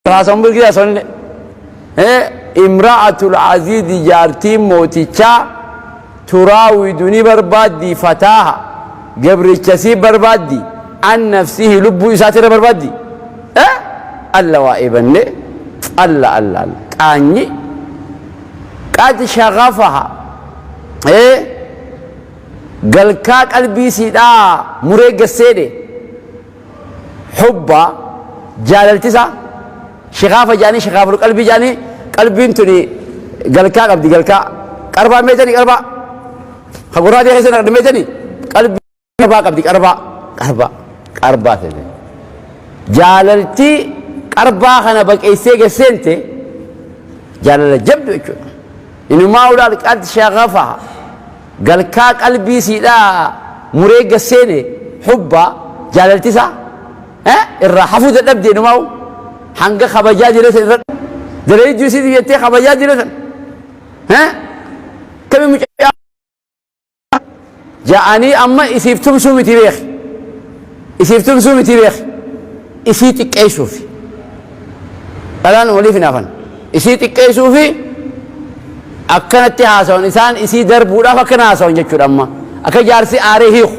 Haasawan birkii haasawanillee. Imra'atul aziizi jaartiin mootichaa turaawidu ni barbaaddi fataaha gabricha sii barbaaddi an nafsihi lubbuu isaatirra barbaaddi. Alla waa eebanne alla alla alla qaanyi qad shagafaha galkaa qalbii siidhaa muree gasseedhe Hubba, jaalalti isaa, shikaafa jedhanii shikaaful qalbii jedhanii qalbiin tuni galkaa qabdi galkaa. Qarbaa hin beektanii qarbaa? Ka gurraatee keessa naqadhu hin beektanii? Qalbii qarbaa qabdi qarbaa. Qarbaa. Qarbaa seete. Jaalalti qarbaa kana baqeessee gasseente jaalala jabdu jechuudha. Inumaa ulaal qad shagafaha. Galkaa qalbii siidhaa muree gad seene hubba jaalalti isaa irraa hafuu dadhabde inumaa'u hanga kabajaa jira san irra daleeyyuu isiitiif jettee kabajaa jira san kami mucaa ja'anii amma isiif tumsuu miti beeki isiif tumsuu miti beeki isii xiqqeessuufi dhalaan waliif hinaafan isii xiqqeessuufi akkanatti haasawan isaan isii darbuudhaaf akkana haasawan jechuudha amma akka jaarsi aaree hiiku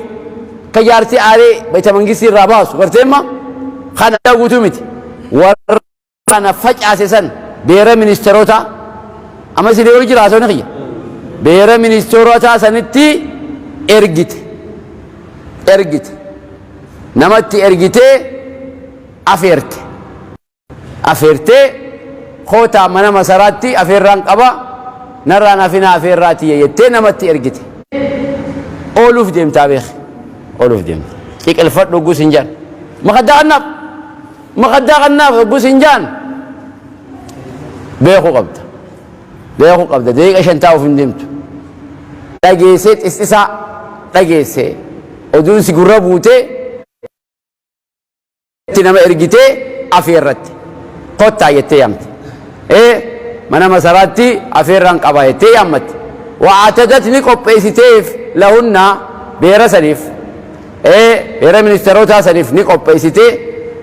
akka jaarsi aaree beeta mangistii irraa baasu gartee amma kana guutuu miti warra kana facaase san beera ministeerotaa amma isin yeroo jira haasawni kiyya beera ministeerotaa sanitti ergite ergite namatti ergitee afeerte afeertee kootaa mana masaraatti afeerraan qaba narraan hafinaa afeerraa tiyya jettee namatti ergite ooluuf deemtaa beeki ooluuf deemta ciqilfadhu gus hin jaan makaddaa kannaaf Makaddaa kannaaf hogguu sin jaan beekuu qabda. Beekuu qabda. Daqiiqa shan taa'uuf hin deemtu. Dhageessee xisxisaa dhageessee oduun si gurra buutee itti nama ergitee afeerratte. Kottaa jettee yaamte. Ee mana masaraatti afeerraan qaba jettee yaammatte. Wa'atadat ni qopheessiteef lahunna beera saniif. Ee, heera ministerootaa saniif ni qopheessite,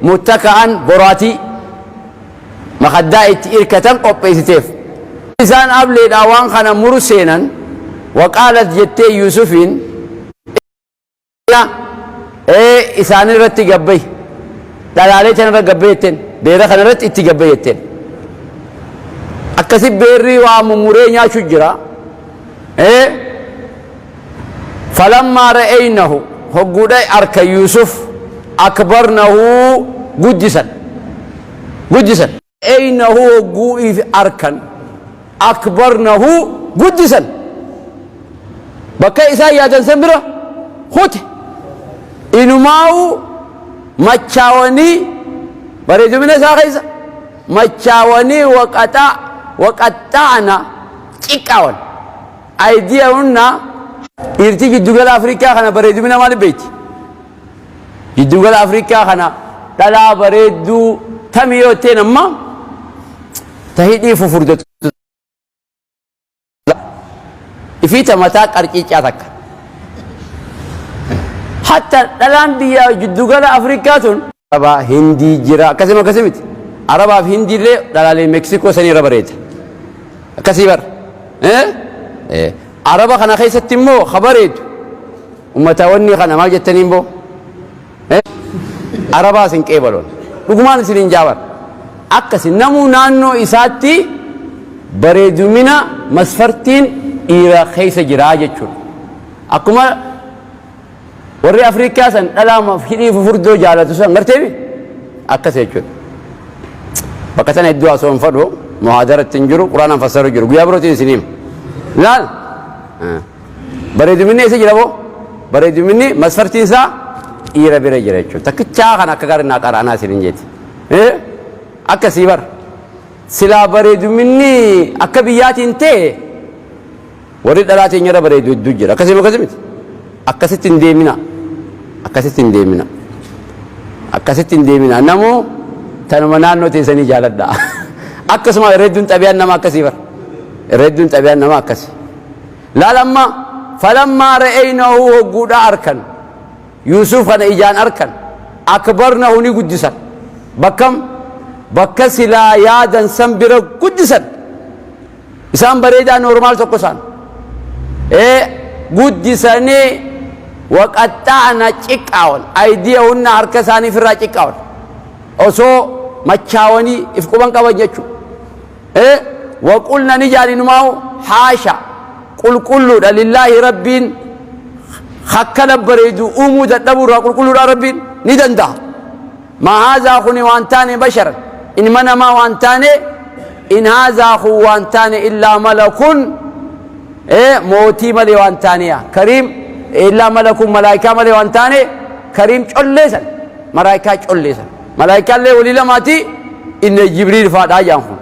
muttaka'an boraatii, makaddaa itti irkatan qopheessiteef. Isaan ableedhaa waan kana muru seenan, waqaalat jettee Yuusufiin, Ee, isaan irratti gabbayi, dhalaalee tana irra gabbayi jetteen, beera kana irratti itti gabbayi jetteen. Akkasi beerri waa mummuree nyaachuu jira. Ee, Falammaa ra'aynahu hogguudha arka Yuusuf akbarnahu guddisan guddisan. Ra'aynahu hogguu if arkan akbarnahu guddisan bakka isaan yaadan san bira kute inumaa'u machaawanii bareedumina isaa keessa machaawanii waqaxaa waqaxxa'ana ciqqaawan Aydiyahunna dhiirtii giddugala Afrikaa kana bareedumina maaliif beekti? Giddugala Afrikaa kana dhalaa bareedduu tami yoo jetteen amma ta hidhii fufurdatu ifii ta mataa qarciicaa takka. Hatta dhalaan biyya giddugala Afrikaa tun Arabaa Hindii jira akkasuma akkasii miti. Arabaaf Hindii illee dhalaalee Meeksikoo sanii irra bareeda. Akkasii bara. Araba kana keessatti immoo ka bareedu ummataawwanni kana maal jettanii immoo Arabaa isin qeebaloon dhugumaan isin hin jaabar. Akkasi namuu naannoo isaatti bareedumina masfartiin dhiira keessa jira jechuudha. Akkuma Warri Afrikaa san dhalaa hidhii fufurdoo jaalatu san garteemi akkas jechuudha. Bakka tana hedduu haasoo hin fadhu muhaadaratti hin jiru quraanaan fassaru jiru guyyaa birootiin isin hima. Laal bareeduminni eessa jira boo bareeduminni masfartiin isaa dhiira bira jira jechuudha. Takkichaa kan akka gaarii naa qara'anaa isin hin jeeti. Akkasii bar silaa bareeduminni akka biyyaatiin ta'e Warri dhalaa teenyarra bareedu hedduu jira. Akkasii akkasii miti. Akkasitti hin deemina. Akkasitti hin deemina. Akkasitti hin deemina. Namuu tanuma naannoo teessanii jaaladha. Akkasuma irreedduun xabiyaan nama akkasii bara. Irreedduun xabiyaan nama akkasii. Laal amma falammaa ra'aynahu hogguudha arkan. Yuusuf kana ijaan arkan. Akbarnahu ni guddisan. Bakkam Bakka silaa yaadan san bira guddisan. Isaan bareedaa normaal tokko isaan. Ee guddisanii waqaxxa'ana ciqqaawan aydiyahunna harka isaanii firraa ciqqaawan osoo machaawanii if quban qaban jechuu. Ee waqulna ni jaan inumaahu haasha qulqulluudha lillaahi rabbiin hakkana bareedu uumuu dadhabuurraa qulqulluudha rabbiin ni danda'a. Ma haazaa kuni waan taane basharan ilma namaa waan taane in haazaa kun waan taane illaa malakun mootii malee waan taaneya kariim illaa malakun malaayikaa malee waan taane kariim colleesan malaayikaa colleesan malaayikaallee walii lamaati inna jibriil faadhaa jaan kun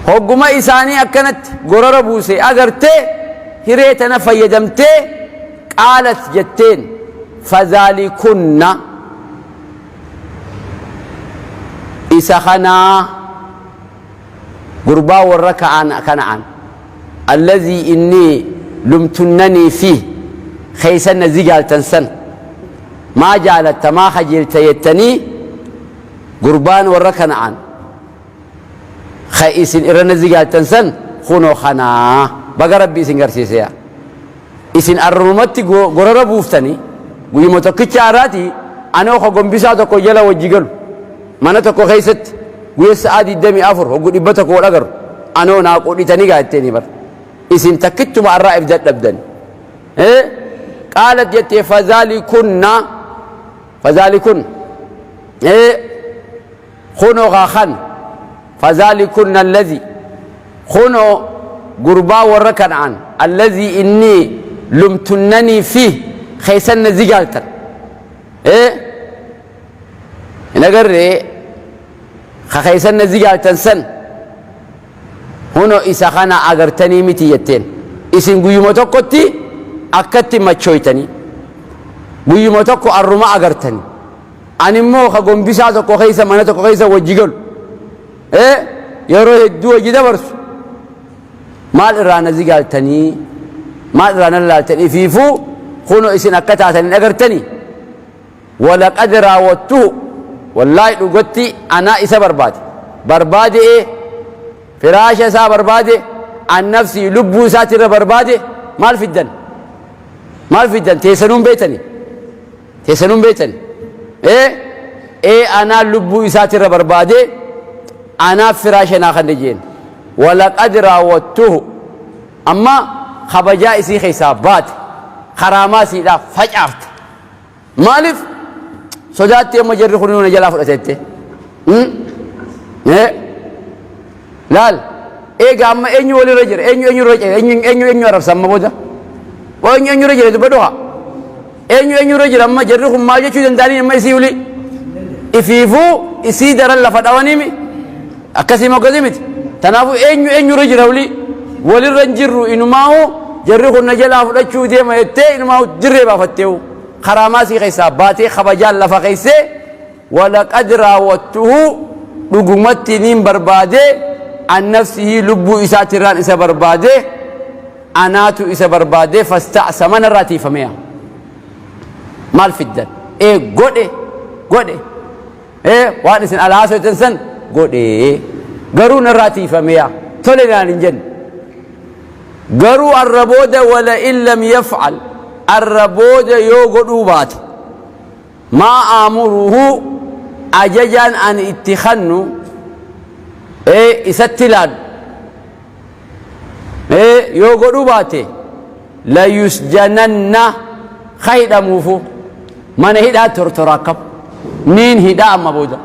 Hogguma isaanii akkanatti gorora buuse agartee hiree tana fayyadamtee qaalat jetteen fadhaalikunna isa kanaa gurbaa warra ka'an kana'an allazii inni lumtunnanii fi keeysan na zigaaltan san maa jaalatta maa kajeelta jettanii gurbaan warra kana'an ka isin irra na zigaaltan san kunoo kanaa baga rabbi isin garsiiseya isin arrumatti gorora buuftanii guyyuma tokkicha har'aati anoo ka gombisaa tokko jala wajji galu mana tokko keessatti guyya sa'aa 24 hoggu 100 wal agarru anoo naa qudhitanii gaa jetteeni bar isin takkittuma arraa if dadhabdan qaalat jettee fadhaalikunna fadhaalikun kunoo kaa kan fadhaalikunna alladhi kunoo gurbaa warra kana'an alladhi inni lumtunnanii fi keessan na zigaaltan hin agarree ka keessan na zigaaltan san huno isa kana agartanii miti jetteen isin guyyuma tokkotti akkatti machooytanii guyyuma tokko arruma agartanii ani immoo ka gombisaa tokko keessa mana tokko keessa wajji galu yeroo hedduu wajji dabarsu maal irraa na zigaaltanii maal irraa na laaltanii ifiifuu kuno isin akka taatan hin agartanii Walaqad raawattuhu wallaahi dhugatti anaa isa barbaade barbaade'ee firaasha isaa barbaade an nafsii lubbuu isaatirra barbaade maal fiddan maal fiddan teessanuun beeytani teessanuun beeytani ee ee anaa lubbuu isaatirra barbaade anaaf firaasha naa kanne jeen walaqad raawattuhu amma kabajaa isii keessaa baate karaamaa isiidhaa facaafte Maaliif sodaatti amma jarri kun na jalaa fudhate jette? Laal eega amma eenyu walirra jira eenyu eenyu irra jira eenyu eenyu eenyu arrabsa amma booda eenyu eenyu irra jira dubbadhu haa eenyu eenyu irra jira amma jarri kun maal jechuu danda'anii amma isii olii ifiifuu isii daran lafa dhawaniimi Akkasii moo akkasii miti? Tanaafuu eenyu eenyurra jira wlii? Walirra hin jirru inumaahu jarri kun na jalaa fudhachuu deema jettee inumaahu dirree baafatteehu. Karaamaa sii keessaa baatee kabajaan lafa keessee walaqad raawwattuhu dhugumatti niin barbaade an nafsihii lubbuu isaatirraan isa barbaade anaatu isa barbaade fasta'sama narraa tiifameya. Maal fiddan? Ee godhe godhe. Ee waan isin alaa haasoytan san godhe. Garuu narraa tiifameya. Tole naan hin jenne. Garuu arra booda wala in lam yaf'al arra booda yoo godhuu baate maa aamuruhu ajajaan ani itti kannu ee isatti laadhu ee yoo godhuu baate la yusjananna ka hidhamuufu mana hidhaa tortora akkam niin hidhaa amma booda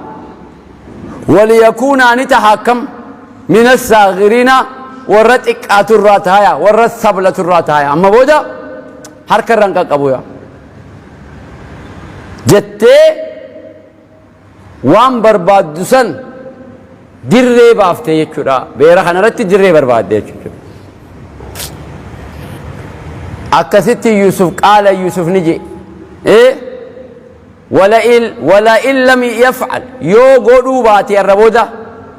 waliyakuunaa ni taha akkam min assaagiriina warra xiqqaaturraa tahaya warra sablaturraa tahaya amma booda harka irra hin qaqqabuya jettee waan barbaaddu san dirree baafte jechuudha. Beera kanarratti dirree barbaadde jechuudha. Akkasitti Yuusuf qaala Yuusuf ni jedhe. Wala in lam yaf'al yoo godhuu baate irra booda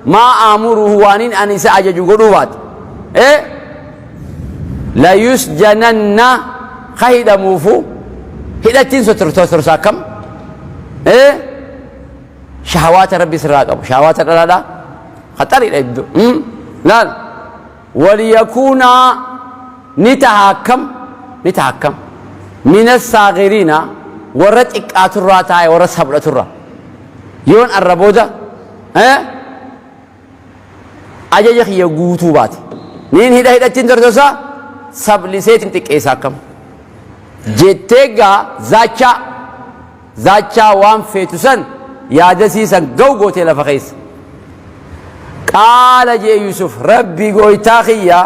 maa aamuruhu waanin ani isa ajaju godhuu baate. La yusjananna ka hidhamuufu hidhattiin sotorsa akkam. Shahawaata Rabbi sirraa qabu. Shahawaata dhalaadha. Khaxariidha iddoo. Laal. Waliyakuunaa ni taha akkam ni taha akkam mina saagiriina warra xiqqaaturraa taa'e warra sabdhaturraa yoon arra booda ajaja kiyya guutuu baate niin hidha hidhattiin tortorsaa sabliseetiin xiqqeessa akkam jettee gaa zaachaa zaachaa waan feetu san yaadasii san ga'u gootee lafa keessa. Qaala jee Yusuf rabbi gooytaa kiyya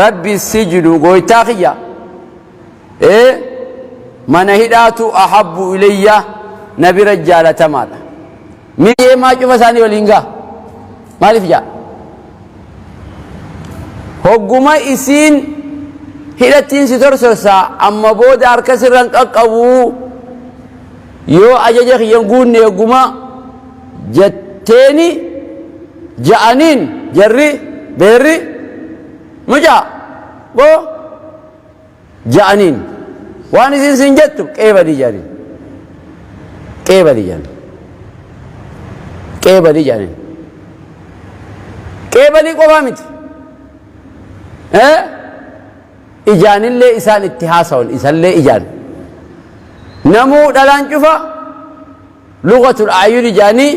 rabbi sijnu gooytaa kiyya ee mana hidhaatu ahabbu ilayya na bira jaalatamaadha. Mee maa cufa isaanii waliin gaa maaliif jaa hogguma isiin hidhattiin si torsorsaa amma booda harka sirran qaqqabuu yoo ajaja kiyyan guunne hogguma jetteeni ja'aniin jarri beerri mucaa boo ja'aniin waan isin sin jettu qeebali jedhaniin qeebali jedhaniin qeebali jedhaniin qeebalii qofaa miti ijaanillee isaan itti haasawan isallee ijaan namuu dhalaan cufa lugatul ayun ijaanii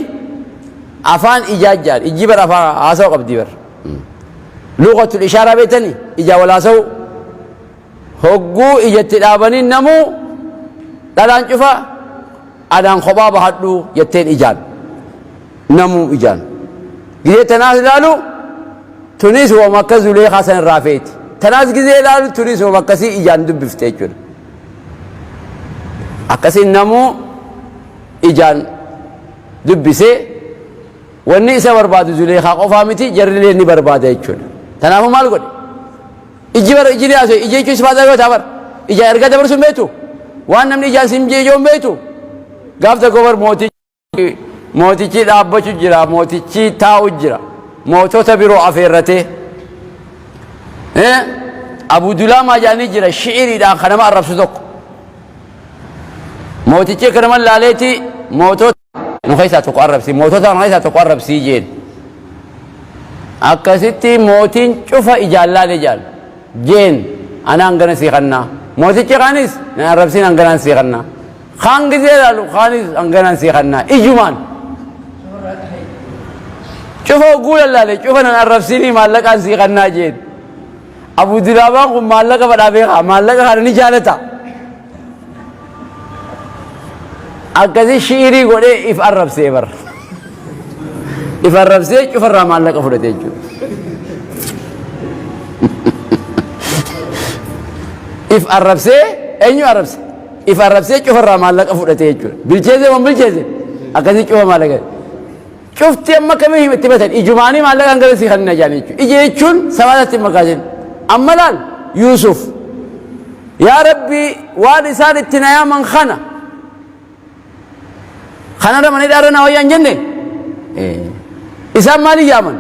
afaan ijaa jaan ijji bar afaan haasawa qabdii bar lugatul ishaaraa beektani ijaa wal haasawu hogguu ijatti dhaabanii namuu dhalaan cufa anaan kophaa bahadhu jetteen ijaan namuu ijaan gizee tanaas ilaalu tunis wama akka zuleekaa san irraa feeti tanaas gizee ilaalu tunis wama akkasii ijaan dubbifte jechuudha Akkasiin namuu ijaan dubbisee wanni isa barbaadu Zuleekaa qofaa miti jarrillee ni barbaada jechuudha. Kanaafuu maal godhe? Ijji bara ijji ni haasa'e ijji jechuun sifaata yoo ta'a bara ijaan ergaa dabarsuun beektu waan namni ijaan siin jeejoon beektu gaaf tokko bar mootii Mootichi dhaabbachu jira, mootichi taa'u jira. Mootota biroo afeerratee. Abu Dulaamaa jedhanii jira shi'iriidhaan kan nama arrabsu tokko. Mootichi akka nama laaleeti mootota nu keessaa tokko arrabsi, mootota nu keessaa tokko arrabsii jeen. Akkasitti mootiin cufa ijaan laale jedhan. Jeen ana hangana sii kannaa. Mootichi kaanis nan arrabsiin hanganaan sii kannaa. Kaan gizee laalu kaanis hanganaan sii kannaa. Ijumaan. Cufa hogguu lallaale cufa nan arrabsiinii maallaqaan sii kannaa jeen. Abu Dilaabaan kun maallaqa fadhaa beekaa maallaqa kana ni jaalata. Akkasii shi'irii godhee if arrabsee bar. If arrabsee cufarraa maallaqa fudhate jechuudha. If arrabsee eenyu arrabse? If arrabsee cufarraa maallaqa fudhate jechuudha. Bilcheesse moo bilcheesse? Akkasii cufa maallaqa. Cufti amma kamii itti batan ijumaanii maallaqa hangana sii kanna jedhan jechuudha. Ija jechuun sabaatatti hin makaasin. Amma laal Yuusuf yaa Rabbi waan isaan itti na yaaman kana kanarra mana hidhaarra na wayyaa hin jenne isaan maaliin yaaman?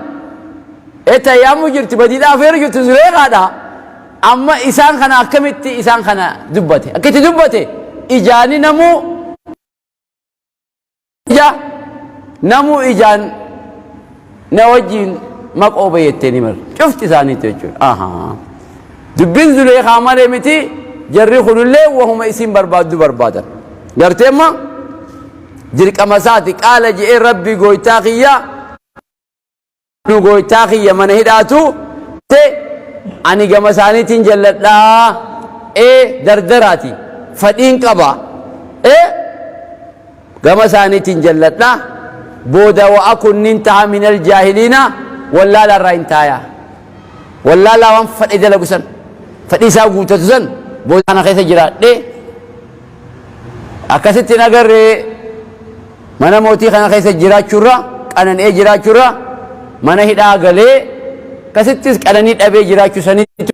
Eta yaamuu jirti badiidhaa afeeru jirti Zuleekaadha. Amma isaan kana akkamitti isaan kana dubbate? Akka itti dubbate ijaani namuu ija namuu ijaan na wajjiin maqoo bayettee ni mara. Cufti isaaniitu jechuudha. Ahaa. Dubbiin Zuleekaa malee miti jarri kunillee wahuma isin barbaaddu barbaadan. Gartee amma dirqama isaati qaala je'ee rabbi gooytaa kiyya nu gooytaa kiyya mana hidhaatu te ani gama isaaniitiin jalladhaa ee dardaraati fadhiin qaba ee gama isaaniitiin jalladha booda wa akun nin taha minal jaahiliina wallaalaa irraa hin taaya wallaalaa waan fadhe dalagu san fadhii isaa guutatu san booda kana keessa jiraadhe Akkasitti hin agarree mana mootii kana keessa jiraachuurra qanani'ee jiraachuurra mana hidhaa galee akkasittis qananii dhabee jiraachuu sanitti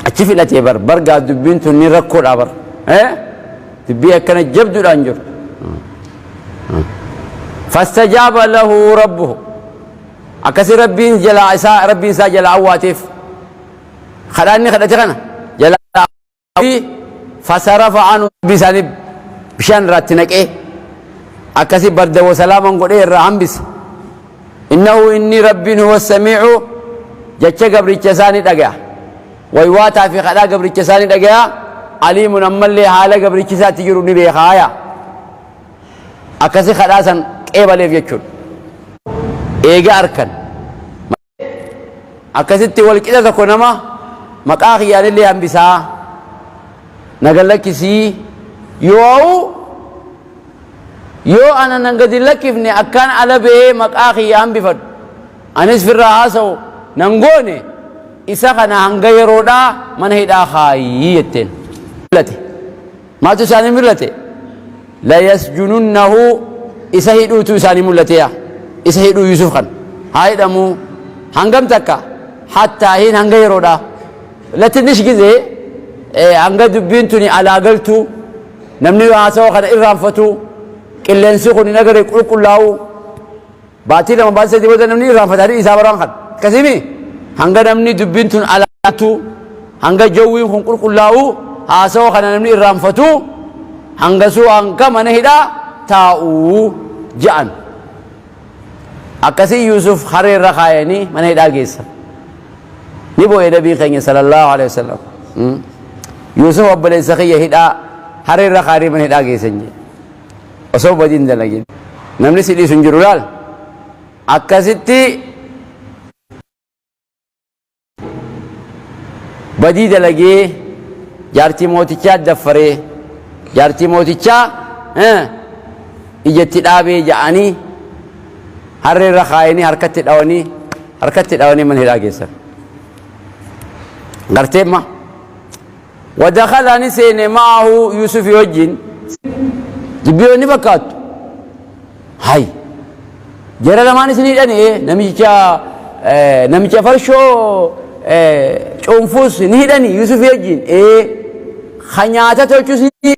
achi filatee bar bargaa dubbiin tun ni rakkoodha bar dubbii akkana jabduudhaan jiru. Fastajaaba lahu rabbuhu akkasi rabbiin jalaa isaa rabbiin isaa jalaa awwaateef. Kadhaa inni kadhate kana jalaa fi fasarafa anu rabbi isaanii Bishaan irraa itti naqee akkasi barda wa salaaman godhee irraa hambise. Innahu inni Rabbiin huwa samiicu jecha gabricha isaa ni dhagaya. Waywaataa fi kadhaa gabricha isaa ni dhagaya. Aliimun ammallee haala gabrichi isaa itti jiru ni beekaaya. Akkasi kadhaa san qeebaleef jechuudha. Eega arkan. Akkasitti wal qixa tokko nama maqaa kiyyaanillee hambisaa na gad lakkisii yoo yoo ana nan gad hin lakkifne akkaan ala ba'ee maqaa kiyya hambifadhu anis firraa haasa'u nan goone isa kana hanga yeroodhaa mana hidhaa kaayii jetteen. Mul'ate. Maaltu isaanii mul'ate? Layasjununnahu isa hidhuutu isaanii mul'ateya. Isa hidhuu Yuusuf kan. Haa hidhamuu. Hangam takka? Hattaa hin hanga yeroodha. Latinnish gizee hanga dubbiin tuni alaa galtuu namni haasawa kana irraanfatu qilleensi kun hin agarre qulqullaa'u Baatii 2 baatii 3 booda namni irraanfata hadii isaa baraan kan. Akkasimi hanga namni dubbiin tun alaatu hanga jawwiin kun qulqullaa'u haasawa kana namni irraanfatu hangasuu hanga mana hidhaa taa'u ja'an. Akkasii Yuusuf haree irra kaayanii mana hidhaa geessan. Ni boo'e nabiin keenya sallallahu alaihi wasallam. Yuusuf obboleessa kiyya hidhaa haree irra kaayanii mana hidhaa geessan jedhe. Osoo badii hin dalagin. Namni si dhiisu hin jiru laal. Akkasitti badii dalagee jaartii mootichaa daffaree jaartii mootichaa ijatti dhaabee ja'anii harree irra kaayanii harkatti dhawanii harkatti dhawanii mana hidhaa geessan. Gartee ma? Wadakhala ni seene ma'ahu Yuusufi wajjin. Dubbii wanni fakkaattu. Hay. Jara lamaan isin hidhani namicha namicha farshoo cuunfuus ni hidhani Yuusufi wajjin. Ka nyaata tolchus ni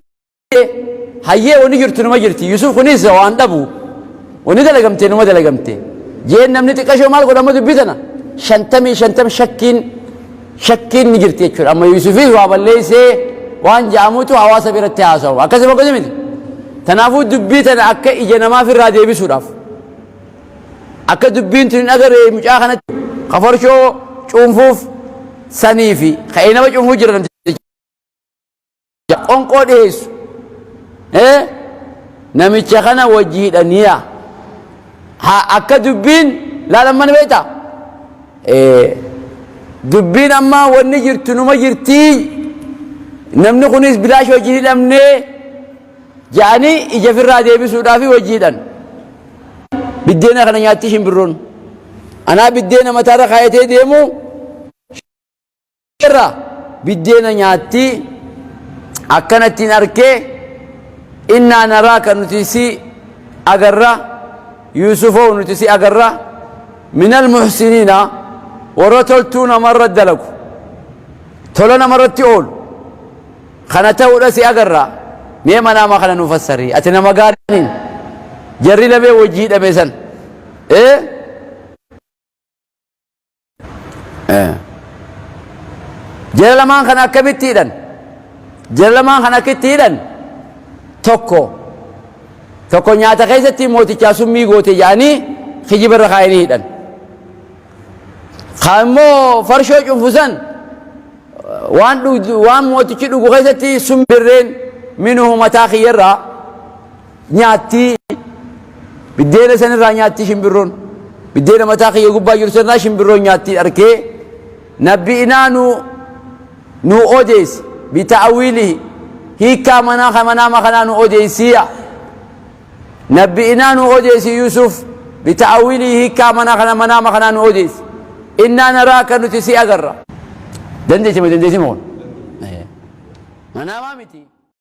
Hayyee wani jirtu numa jirti. Yusuf kunis waan dhabu. Wani dalagamte numa dalagamte. Jeen namni xiqqashoo maal godha amma dubbii tana. 50 50 shakkiin shakkiin ni jirti jechuudha. Amma Yusufis waa balleessee waan ja'amutu hawaasa biratti haasawu. Akkasuma akkasii miti. Tanaafuu dubbii tana akka ija namaaf irraa deebisuudhaaf. Akka dubbiin tun hin agarre mucaa kanatti kafarshoo cuunfuuf sanii fi ka'ee nama cuunfuu jira namticha. Qonqoo dhiheessu. Namicha kana wajji hidhaniya. Haa akka dubbiin laalan mana beektaa? Dubbiin amma wanni jirtu numa jirtii namni kunis bilaash wajjin hidhamnee ja'anii ija firraa deebisuudhaafi wajji hidhan. Biddeena kana nyaatti shimbirroon. Anaa biddeena mataarra kaayatee deemu irraa biddeena nyaatti akkanattiin arkee innaa naraaka nuti si agarra Yuusufoo nuti si agarra minal muhsiniina warra toltuu namarra dalagu tola namarratti oolu kana ta'uudha si agarra mee manaama kana nu fassari ati nama gaariin jarri lamee wajji hidhame san ee Jara lamaan kana akkamitti hidhan? Jara lamaan kana akkitti hidhan tokko tokko nyaata keessatti mootichaa summii goote jedhanii kijiba irra kaayanii hidhan. Kaan immoo farshoo cunfusan waan waan mootichi dhugu keessatti sumbirreen minuhu mataa kiyyarraa nyaattii biddeena sanirraa nyaattii shimbirroon biddeena mataa kiyya gubbaa jiru sanirraa shimbirroon nyaattii arkee nabbi'inaa nu nu odeessi bita'awiilihi hiikkaa manaa ka manaama kanaa nu odeessiya nabbi'inaa nu odeessi Yuusuf bita'awiilihi hiikkaa manaa kana manaama kanaa nu odeessi innaa naraaka nuti si agarra dandeessi moo dandeessi moo kun manaamaa miti.